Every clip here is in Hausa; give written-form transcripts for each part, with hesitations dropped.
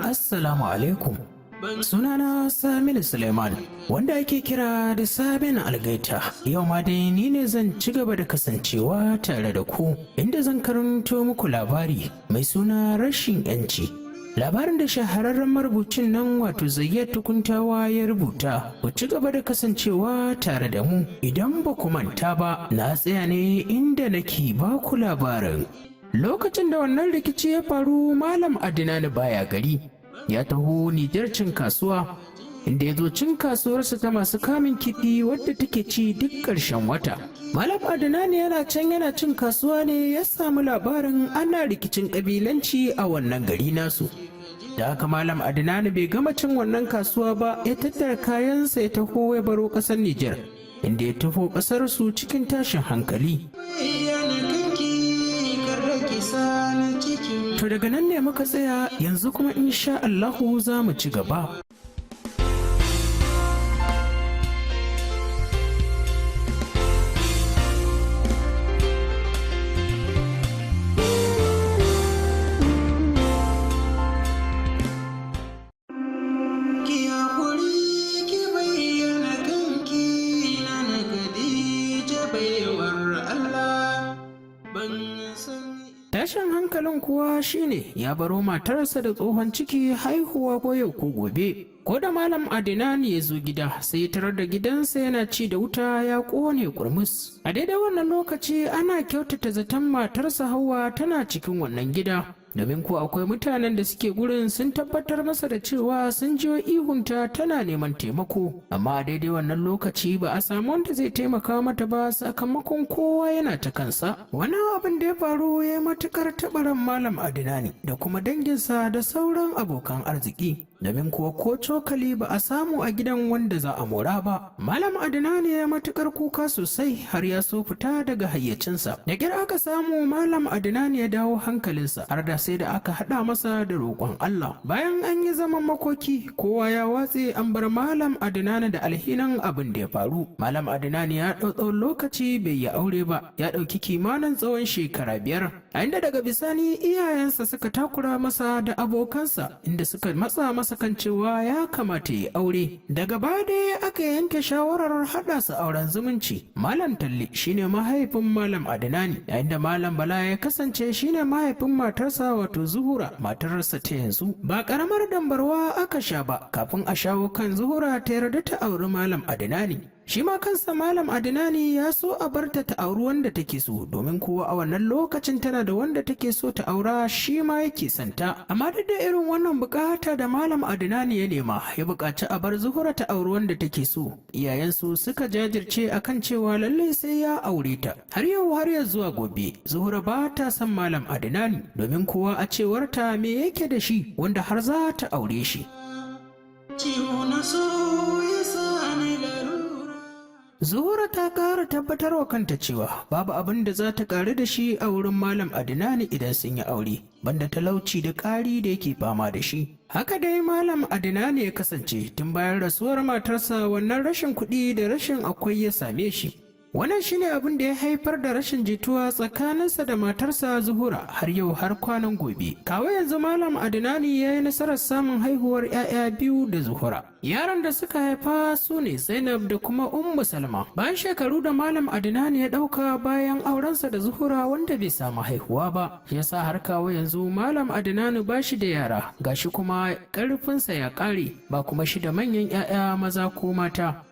Assalamu alaikum. Sunana Saminu Suleiman, wanda ake kira da Sabin Algaita. Yau ma dai ni ne zan ci gaba da kasancewa tare da ku, inda zan karanto muku labari mai suna Rashin 'Yanci. Labarin da shahararren marubucin nan, wato Zayyad Tukuntawa, ya rubuta. Ku ci gaba da kasancewa tare da mu. Idan ba ku manta ba, na tsaya ne inda nake ba ku labarin. Lokacin da wannan rikici ya faru, Malam Adinani baya gari. Ya taho Nijar cin kasuwa, inda ya zo cin kasuwarsa ta masu kamun kifi wadda take ci duk ƙarshen wata. Malam Adinani yana can yana cin kasuwa ne ya samu labarin ana rikicin ƙabilanci a wannan gari nasu. Da haka Malam Adinani bai gama cin wannan kasuwa ba, ya tattara kayansa ya taho ya baro ƙasar Nijar, inda ya taho ƙasarsu cikin tashin hankali. Bayyana kanki, kar da ki sani cikin To, daga nan ne muka tsaya, yanzu kuma insha Allahu za mu ci gaba. Ki hakuri, ki bayyana kanki, na na Khadija, baiwar Allah, ban san Tashin hankalin kuwa shine ya baro matarsa da tsohon ciki, haihuwa ko yau ko gobe. Ko da Malam Adinani ya zo gida, sai ya tarar da gidansa yana ci da wuta, ya ƙone kurmus. A daidai wannan lokaci ana kyautata zaton matarsa Hauwa tana cikin wannan gida. Domin ko akwai mutanen da suke gurin sun tabbatar masa da cewa sun jiyo ihunta tana neman taimako. Amma a daidai wannan lokaci ba a samu wanda zai taimaka mata ba, sakamakon kowa yana ta kansa. Wannan abin da ya faru ya yi matukar taɓa ran Malam Adinani da kuma danginsa da sauran abokan arziki. Domin kuwa ko cokali ba a samu a gidan wanda za a mora ba. Malam Adinani ya matukar kuka sosai har ya so fita daga hayyacinsa. Da kyar aka samu Malam Adinani ya dawo hankalinsa, har da sai da aka haɗa masa da roƙon Allah. Bayan an yi zaman makoki, kowa ya watse, an bar Malam Adinani da alhinin abin da ya faru. Malam Adinani ya ɗau tsawon lokaci bai yi aure ba, ya ɗauki kimanin tsawon shekara 5. A inda daga bisani iyayensa suka takura masa da abokansa, inda suka matsa masa kan cewa ya kamata ya aure. Daga baya dai aka yanke shawarar haɗa su auren zumunci. Malam Talle shine mahaifin Malam Adinani, yayin da Malam Bala ya kasance shine mahaifin matarsa, wato Zuhura, matarsa ta yanzu. Ba ƙaramar dambarwa aka sha ba kafin a shawo kan Zuhura ta yarda ta auri Malam Adinani. Shi ma kansa Malam Adinani ya so a barta ta auri wanda take so, domin kuwa a wannan lokacin tana da wanda take so ta aura, shi ma yake santa. Amma duk da irin wannan bukata da Malam Adinani ya nema, ya buƙaci a bar Zuhura ta auri wanda take so, iyayensu suka jajirce akan cewa lallai sai ya aure ta. Har yau har ya zuwa gobe, Zuhura ba ta son Malam Adinani, domin kuwa a cewarta me yake da shi wanda har za ta aure shi? Ciwo na so ya sani larura. Zuhura ta ƙara tabbatar wa kanta cewa babu abin da za ta ƙaru da shi a wurin Malam Adinani idan sun yi aure, banda talauci da ƙari da yake fama da shi. Haka dai Malam Adinani ya kasance tun bayan rasuwar matarsa, wannan rashin kuɗi da rashin akwai ya same shi. Wannan shine abin da ya haifar da rashin jituwa tsakaninsa da matarsa Zuhura har yau har kwanan gobe. Kawo yanzu Malam Adinani ya yi nasarar samun haihuwar 'ya'ya biyu da Zuhura. Yaran da suka haifa su ne Zainab da kuma Ummu Salma. Bayan shekaru da Malam Adinani ya ɗauka bayan aurensa da Zuhura wanda bai samu haihuwa ba, yasa har kawo yanzu Malam Adinani ba shi da yara, gashi kuma ƙarfinsa ya ƙare, ba kuma shi da manyan 'ya'ya maza ko mata.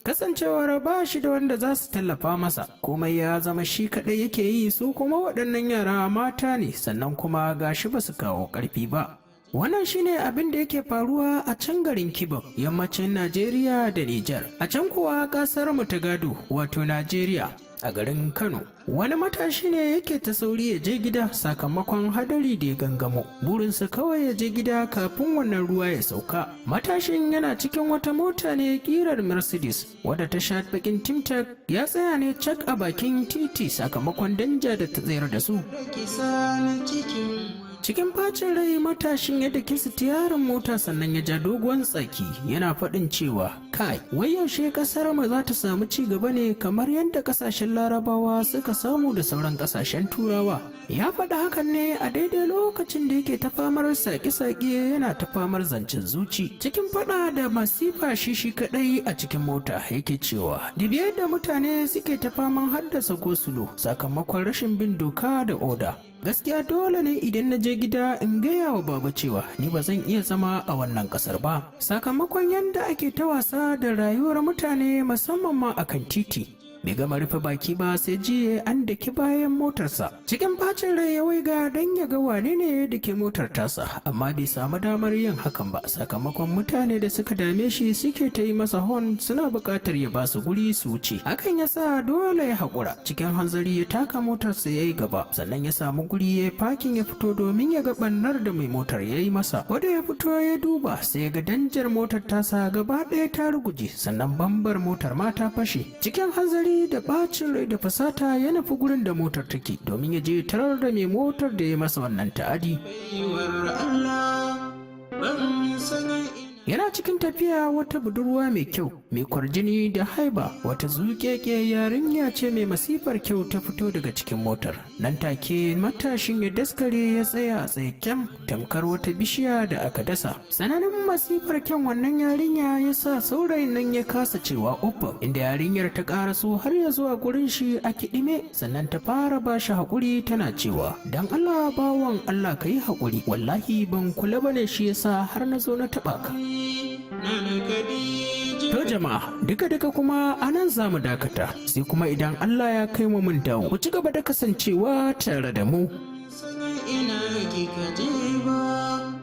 Kasancewar ba shi da wanda za su tallafa masa, komai ya zama shi kaɗai yake yi, su kuma waɗannan yara mata ne, sannan kuma gashi ba su kawo ƙarfi ba. Wannan shine abin da yake faruwa a can garin Kibok, yammacin Najeriya da Nijar. A can kuwa ƙasar mu ta gado, wato Najeriya, a garin Kano, wani matashi ne yake ta sauri ya je gida sakamakon hadari da ya gangamo. Burinsa kawai ya je gida kafin wannan ruwa ya sauka. Matashin yana cikin wata mota ne kirar Mercedes wadda ta sha bakin timtak. Ya tsaya ne cak a bakin titi sakamakon danja da ta tsayar da su. Ki sani cikin Cikin bacin rai matashin ya daki sitiyarin mota, sannan ya ja dogon tsaki yana faɗin cewa, "Kai, wai yaushe ƙasar mu za ta samu ci gaba ne kamar yadda ƙasashen Larabawa suka samu da sauran ƙasashen Turawa?" Ya faɗi hakan ne a daidai lokacin da yake ta famar saƙe-saƙe, yana ta famar zancen zuci. Cikin faɗa da masifa, shi shi kaɗai a cikin mota, yake cewa, "Dubi yadda mutane suke ta faman haddasa go-slow sakamakon rashin bin doka da oda. Gaskiya dole ne idan na je gida in gaya wa baba cewa ni ba zan iya zama a wannan kasar ba, sakamakon yadda ake ta wasa da rayuwar mutane, musamman ma akan titi." Bai gama rufe baki ba sai jiya an daki bayan motarsa. Cikin bacin rai ya waiga don ya ga wane ne da ke motar tasa, amma bai samu damar yin hakan ba sakamakon mutane da suka dame shi suke ta yi masa hon, suna buƙatar ya ba su guri su wuce. Hakan ya sa dole ya haƙura. Cikin hanzari ya taka motarsa ya yi gaba, sannan ya samu guri ya yi fakin, ya fito domin ya ga ɓannar da mai motar ya yi masa. Wanda ya fito ya duba, sai ya ga danjar motar tasa gaba ɗaya ta ruguje, sannan bambar motar ma ta fashe. Cikin hanzari da bacin rai da fasata ya nufi gurin da motar take domin ya je tarar da mai motar da ya masa wannan ta'adi. Baiwar Allah, ban san Yana cikin tafiya wata budurwa mai kyau, mai kwarjini da haiba, wata zuƙeƙe yarinya ce mai masifar kyau, ta fito daga cikin motar. Nan take matashin ya daskare, ya tsaya a tsaye kyam tamkar wata bishiya da aka dasa. Tsananin masifar kyan wannan yarinya ya sa saurayin nan ya kasa cewa uffam, inda yarinyar ta ƙaraso har ya zuwa gurin shi a kiɗime, sannan ta fara ba shi haƙuri tana cewa, "Dan Allah, bawan Allah, ka yi haƙuri, wallahi ban kula bane, shi yasa har na zo na taɓa ka." Nana Khadija. To jama'a, duka-duka kuma a nan za mu dakata, sai kuma idan Allah ya kai mu mun dawo. Ku ci gaba da kasancewa tare da mu. San ina kika je ba,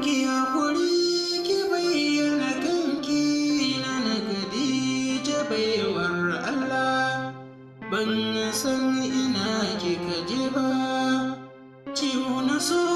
ki hakuri, ki bayyana kanki. Nana Khadija, baiwar Allah, ban san ina kika je ba, ciwo na so.